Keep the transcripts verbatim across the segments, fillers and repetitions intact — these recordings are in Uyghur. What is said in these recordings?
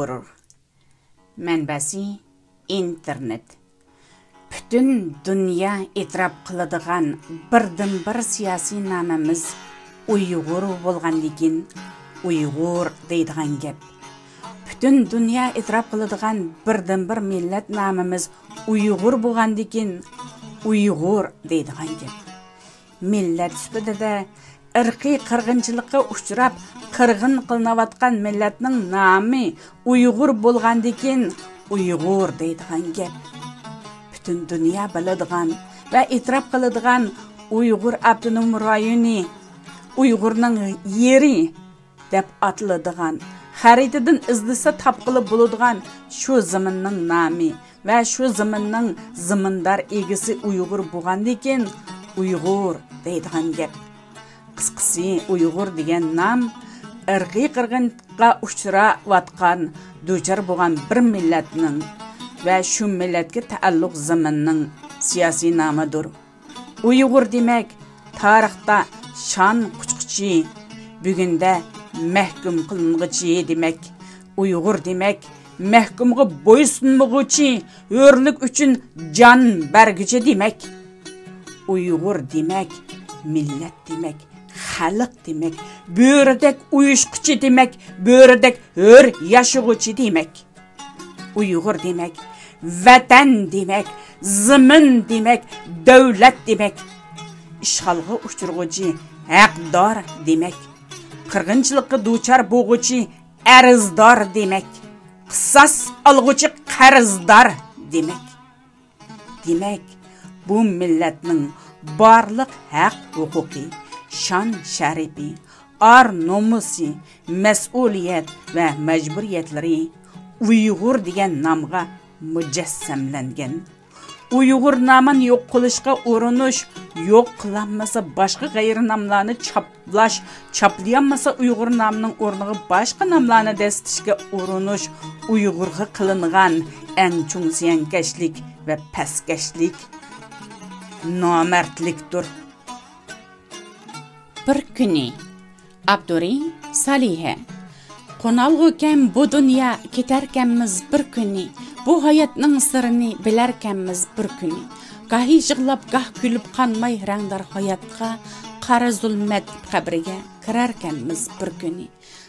ئۇيغۇر. مەنبەسى: ئىنتېرنېت. پۈتۈن دۇنيا ئېتىراپ قىلىدىغان بىردىنبىر سىياسىي نامىمىز ئۇيغۇر بولغاندىكىن، ئۇيغۇر دەيدىغان گەپ. پۈتۈن دۇنيا ئېتىراپ قىلىدىغان بىردىنبىر مىللەت نامىمىز ئۇيغۇر بولغاندىكىن، ئۇيغۇر دەيدىغان گەپ. مىللەت سۈپىتىدە ئىرقىي قىرغىنچىلىققا ئۇچراپ، قىرغىن قىلىنىۋاتقان مىللەتنىڭ نامى ئۇيغۇر بولغاندىكىن، ئۇيغۇر دەيدىغان گەپ. پۈتۈن دۇنيا بىلىدىغان ۋە ئېتىراپ قىلىدىغان ئۇيغۇر ئاپتونوم رايونى، ئۇيغۇرنىڭ يېرى دەپ ئاتىلىدىغان، خەرىتىدىن ئىزدىسە تاپقىلى بولىدىغان شۇ زېمىننىڭ نامى ۋە شۇ زېمىننىڭ زېمىندار ئىگىسى ئۇيغۇر بولغاندىكىن، ئۇيغۇر دەيدىغان گەپ. قىسقىسى، ئۇيغۇر دېگەن نام ئىرقىي قىرغىنلىققا ئۇچراۋاتقان، دۇچار بولغان بىر مىللەتنىڭ ۋە شۇ مىللەتكە تەئەللۇق زېمىننىڭ سىياسىي نامىدۇر. ئۇيغۇر دېمەك، تارىختا شان قۇچقۇچى، بۈگۈندە مەھكۇم قىلىنغۇچى دېمەك. ئۇيغۇر دېمەك، مەھكۇمغا بويسۇنمىغۇچى، ھۆرلۈك ئۈچۈن جان بەرگۈچى دېمەك. ئۇيغۇر دېمەك، مىللەت دېمەك، خەلق دېمەك، بۆرىدەك ئۇيۇشقۇچى دېمەك، بۆرىدەك ھۆر ياشىغۇچى دېمەك. ئۇيغۇر دېمەك، ۋەتەن دېمەك، زېمىن دېمەك، دۆلەت دېمەك. ئىشغالغا ئۇچرىغۇچى ھەقدار دېمەك. قىرغىنچىلىققا دۇچار بولغۇچى ئەرزدار دېمەك. قىساس ئالغۇچى قەرزدار دېمەك. دېمەك، بۇ مىللەتنىڭ بارلىق ھەق-ھوقۇقى، شان-شەرىپى، ئار-نومۇسى، مەسئۇلىيەت ۋە مەجبۇرىيەتلىرى ئۇيغۇر دېگەن نامغا مۇجەسسەملەنگەن. ئۇيغۇر نامىنى يوق قىلىشقا ئۇرۇنۇش، يوق قىلالمىسا باشقا غەيرىي ناملارنى چاپلاش، چاپلىيالمىسا ئۇيغۇر نامىنىڭ ئورنىغا باشقا ناملارنى دەسسىتىشكە ئۇرۇنۇش ئۇيغۇرغا قىلىنغان ئەڭ چوڭ زىيانكەشلىك ۋە پەسكەشلىك، نامەردلىكتۇر. بىر كۈنى. ئاپتورى: سالىھە. قونالغۇكەن بۇ دۇنيا، كېتەركەنمىز بىر كۈنى. بۇ ھاياتنىڭ سىرىنى بىلەركەنمىز بىر كۈنى. گاھى يىغلاپ، گاھ كۈلۈپ، قانماي رەڭدار ھاياتقا، قارا زۇلمەت قەبرىگە كىرەركەنمىز بىر كۈنى.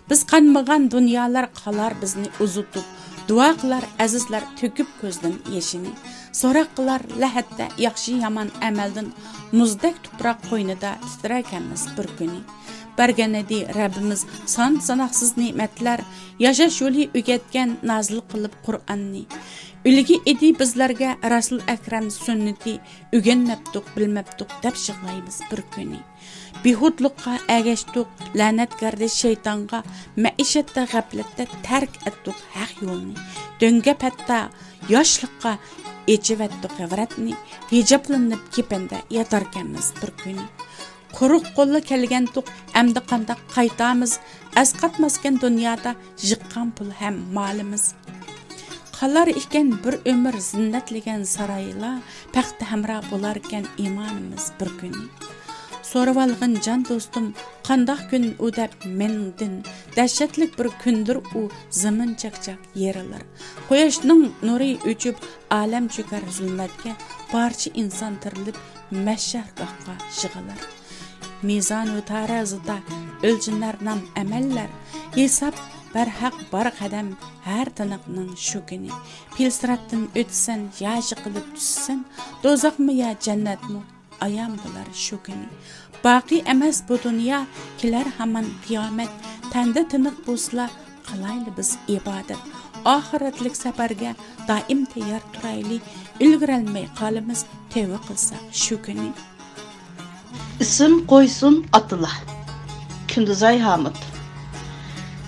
بىز قانمىغان دۇنيالار قالار بىزنى ئۇزىتىپ، دۇئا قىلار ئەزىزلەر تۆكۈپ كۆزدىن يېشىنى. سوراق قىلار لەھەتتە ياخشى-يامان ئەمەلدىن، مۇزدەك تۇپراق قوينىدا تىترەركەنمىز بىر كۈنى. بەرگەنىدى رەببىمىز سان-ساناقسىز نېمەتلەر، ياشاش يولى ئۆگەتكەن نازىل قىلىپ قۇرئاننى. ئۈلگە ئىدى بىزلەرگە رەسۇل ئەكرەم سۈننىتى، ئۆگەنمەپتۇق، بىلمەپتۇق دەپ يىغلايمىز بىر كۈنى. بىھۇدىلىققا ئەگەشتۇق، لەنەتگەردە شەيتانغا، مەئىشەتتە، غەپلەتتە تەرك ئەتتۇق ھەق يولنى. دۆڭگەپ ھەتتا ياشلىققا ئېچىۋەتتۇق غەۋرەتنى، ھىجابلىنىپ كېپەندە ياتاركەنمىز بىر كۈنى. قۇرۇق قوللا كەلگەنتۇق، ئەمدى قانداق قايتامىز؟ ئەسقاتماسكەن دۇنيادا يىغقان پۇل ھەم مالىمىز. قالار ئىكەن بىر ئۆمۈر زىننەتلىگەن سارايلار، پەختە ھەمراھ بولاركەن ئىمانىمىز بىر كۈنى. سورىۋالغىن جان دوستۇم، قانداق كۈن ئۇ دەپ مەندىن، دەھشەتلىك بىر كۈندۇر ئۇ، زېمىن چەكچەك يېرىلار. قۇياشنىڭ نۇرى ئۆچۈپ، ئالەم چۆكەر زۇلمەتكە، بارچە ئىنسان تىرىلىپ، مەھشەرگاھقا يىغىلار. مىزان ۋە تارازىدا ئۆلچىنەر نام ئەمەللەر، ھېساب بەرھەق بار قەدەم ھەر تىنىقنىڭ شۇ كۈنى. پىل سىراتتىن ئۆتىسەن يا يىقىلىپ چۈشىسەن، دوزاخمۇ يا جەننەتمۇ ئايان بولار شۇ كۈنى. باقىي ئەمەس بۇ دۇنيا، كېلەر ھامان قىيامەت، تەندە تىنىق بولسىلا، قىلايلى بىز ئىبادەت. ئاخىرەتلىك سەپەرگە دائىم تەييار تۇرايلى، ئۈلگۈرەلمەي قالىمىز تەۋبە قىلساق شۇ كۈنى. ئىسىم قويسۇن ئاتىلار. كۈندۈزئاي ھامۇت.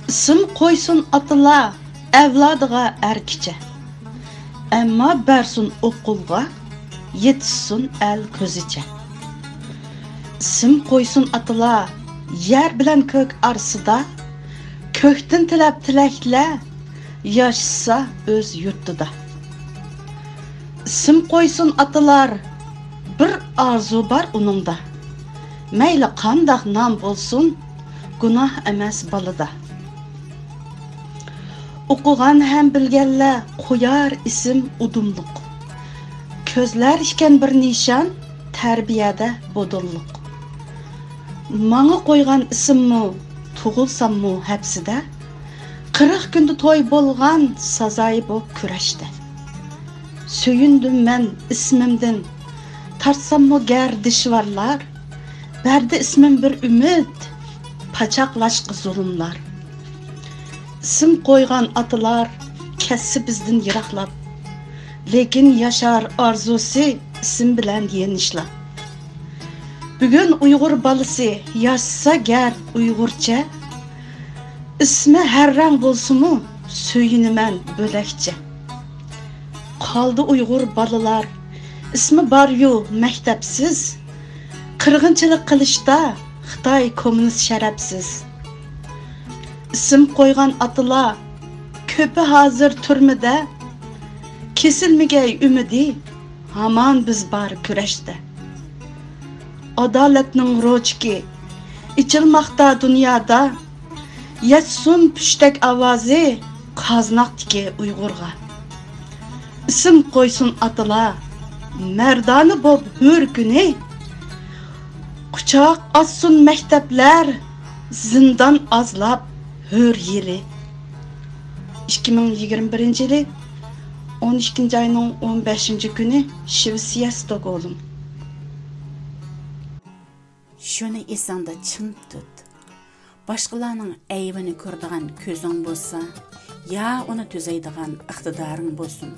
ئىسىم قويسۇن ئاتىلار، ئەۋلادىغا ئەر كىچە. ئەمما بەرسۇن ئوقۇلغا، يېتىشسۇن ئەل كۆزىچە. ئىسىم قويسۇن ئاتىلار، يەر بىلەن كۆك ئارىسىدا، كۆكتىن تىلەپ تىلەكلەر، ياشىسا ئۆز يۇرتىدا. ئىسىم قويسۇن ئاتىلار، بىر ئارزۇ بار ئۇنىڭدا. مەيلى قانداق نام بولسۇن، گۇناھ ئەمەس بالىدا. ئوقۇغان ھەم بىلگەنلەر قويار ئىسىم ئۇدۇملۇق. كۆزلەر ئىكەن بىر نىشان، تەربىيەدە بودۇنلۇق. ماڭا قويغان ئىسىممۇ، تۇغۇلساممۇ ھەپسىدە، قىرىق كۈندە توي بولغان سازايى بۇ كۈرەشتە. سۆيۈندۈم مەن ئىسمىمدىن، تارتساممۇ گەر دىشۋارلار، بەردى ئىسمىم بىر ئۈمىد، پاچاقلاشقا زۇلۇملار. ئىسىم قويغان ئاتىلار كەتسە بىزدىن يىراقلاپ، لېكىن ياشار ئارزۇسى ئىسىم بىلەن يېنىشلاپ. بۈگۈن ئۇيغۇر بالىسى ياشىسا گەر ئۇيغۇرچە، ئىسمى ھەر رەڭ بولسىمۇ سۆيۈنىمەن بۆلەكچە. قالدى ئۇيغۇر بالىلار ئىسمى بار-يۇ مەكتەپسىز، قىرغىنچىلىق قىلىشتا خىتاي كوممۇنىست شەرەپسىز. ئىسىم قويغان ئاتىلار كۆپى ھازىر تۈرمىدە، كېسىلمىگەي ئۈمىدى، ھامان بىز بار كۈرەشتە. ئادالەتنىڭ روچىكى ئېچىلماقتا دۇنيادا، يەتسۇن پۈشتەك ئاۋازى قازناقتىكى ئۇيغۇرغا. ئىسىم قويسۇن ئاتىلار مەردانە بوپ ھۆر كۈنى، قۇچاق ئاچسۇن مەكتەپلەر زىندان ئازلاپ ھۆر يىلى. ئىككى مىڭ يىگىرمە بىرىنچى يىلى ئون ئىككىنچى ئاينىڭ ئون بەشىنچى كۈنى، شىۋېتسىيە، ستوكھولم. شۇنى ئېسىڭدە چىڭ تۇت. باشقىلارنىڭ ئەيىبىنى كۆرىدىغان كۆزۈڭ بولسا، يا ئۇنى تۈزەيدىغان ئىقتىدارىڭ بولسۇن،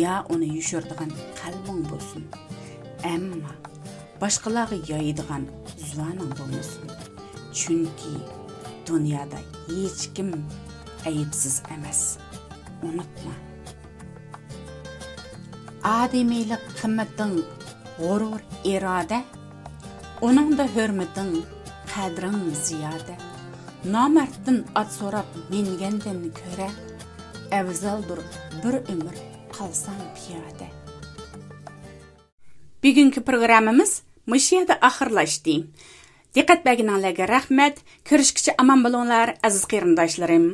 يا ئۇنى يوشۇرىدىغان قەلبىڭ بولسۇن. ئەمما باشقىلارغا يايىدىغان زۇۋانىڭ بولمىسۇن. چۈنكى دۇنيادا ھېچكىم ئەيىبسىز ئەمەس. ئۇنتۇما. ئادىمىيلىك قىممىتىڭ غۇرۇر، ئىرادە، ئۇنىڭدا ھۆرمىتىڭ، قەدرىڭ زىيادە. نامەردتىن ئات سوراپ مىنگەندىن كۆرە، ئەۋزەلدۇر بىر ئۆمۈر قالساڭ پىيادە. بۈگۈنكى پروگراممىمىز مۇشۇ يەردە ئاخىرلاشتى. دىققەت بەرگىنىڭلارغا رەھمەت. كۆرۈشكىچە ئامان بولۇڭلار، ئەزىز قېرىنداشلىرىم.